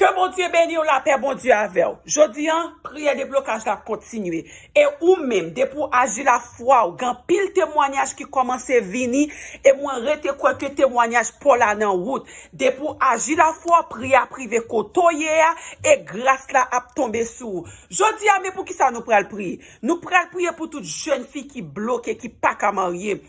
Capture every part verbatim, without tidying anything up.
Ke Bondye beni w, lapè Bondye avè w. Jodi a, priyè deblokaj la ap kontinye. E ou menm, depi w aji lafwa w, gen anpil temwanyaj ki kòmanse vini, e mwen rete kwè ke temwanyaj pa w la nan wout. Depi w aji lafwa w, priyè ap rive kote w ye a, e gras la ap tonbe sou ou. Jodi a, men poukisa nou pral priye. Nou pral priye pou tout jèn fi ki bloke, ki pa ka marye.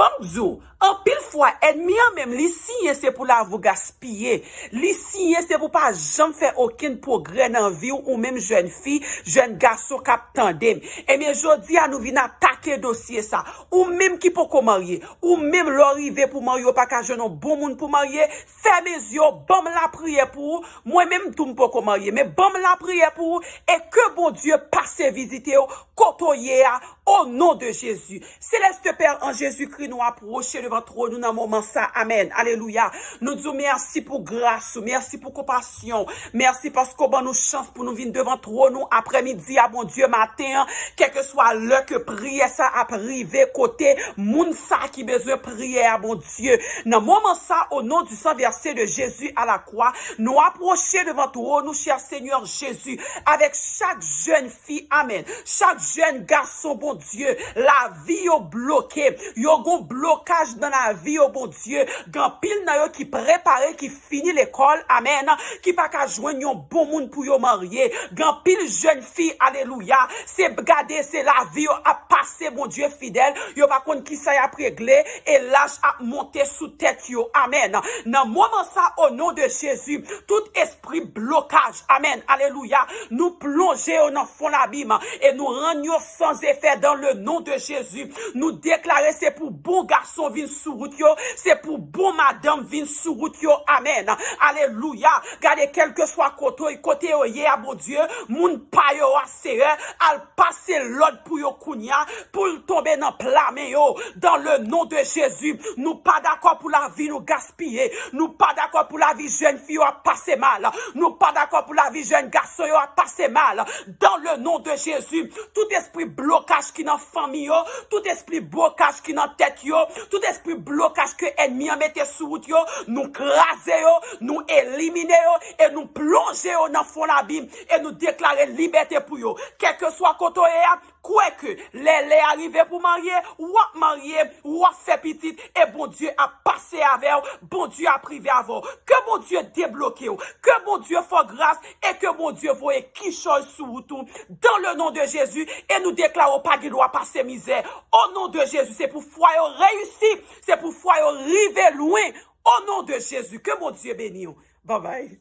Ban m di w, anpil fwa, ènmi an menm, li siyen se pou lavi w gaspiye. Li siyen se pou pa janm fè okenn pwogrè nan vi w, ou menm jèn fi, jèn gason k ap tande m. Ebyen, jodi a, nou vin atake dosye sa. Ou menm ki poko marye, ou menm lè w rive pou marye, w pa ka jwenn yon bon moun pou marye, fèmen zye w, ban m lapriyè pou ou. Mwen menm tou m poko marye, men ban m lapriyè pou ou, e ke Bondye pase vizite w kote w ye a, o non de Jezi. Seleste Pè, an Jezikri, nou apwoche devan twòn ou nan moman sa. Amèn. Alelouya. Nou di w mèsi pou gras ou, mèsi pou konpasyon w, mèsi paske w ban nou chans pou nou vin devan twòn ou aprèmidi a, Bondye, maten an, kèlkeswa lè ke priyè sa ap rive kote moun sa ki bezwen priyè a, Bondye. Nan moman sa, o non du sang versé de Jésus à la croix, nou apwoche devan twòn ou, chè Senyè Jezi, avèk chak jèn fi, amèn, chak jèn gason, Bondye, lavi yo bloke, yo gon blokaj nan lavi yo, Bondye, gen anpil nan yo ki prepare, ki fini lekòl, amèn, ki pa ka jwenn yon bon moun pou yo marye, gen anpil jèn fi, alelouya, se gade, se lavi yo ap pase, Bondye fidèl, yo pa konn kisa y ap regle, e laj ap monte sou tèt yo, amèn. Nan moman sa, o non de Jezi, tout espri blokaj, amèn, alelouya, nou plonje yo nan fon labim, e nou rann yo san efè dans le nom de Jésus. Nou deklare se pou bon gason vin sou wout yo, se pou bon madanm vin sou wout yo, amèn, alelouya. Gade, kèlkeswa kote, kote yo ye a, Bondye, moun pa yo a, Seyè, al pase lòd pou yo kounye a, pou l tonbe nan pla men yo, dans le nom de Jésus. Nou pa dakò pou lavi nou gaspiye. Nou pa dakò pou lavi jèn fi yo ap pase mal. Nou pa dakò pou lavi jèn gason yo ap pase mal. Dans le nom de Jésus, tout espri blokaj ki nan fanmi yo, tout espri blokaj ki nan tèt yo, tout espri blokaj ke ènmi an mete sou wout yo, nou kraze yo, nou elimine yo, e nou plonje yo nan fon labim, e nou deklare libète pou yo. Kèlkeswa kote w ye a, kwè ke lè lè a rive pou marye, w ap marye, w ap fè pitit, e Bondye ap pase avè w, Bondye ap rive avè w. Ke Bondye debloke w, ke Bondye fè w gras, e ke Bondye voye kichòy sou wout ou, dans le nom de Jésus, e nou deklare w pa gen dwa pase mizè. O non de Jezi, se pou fwa yo reyisi, se pou fwa yo rive lwen. O non de Jezi, ke Bondye beni w. Babay.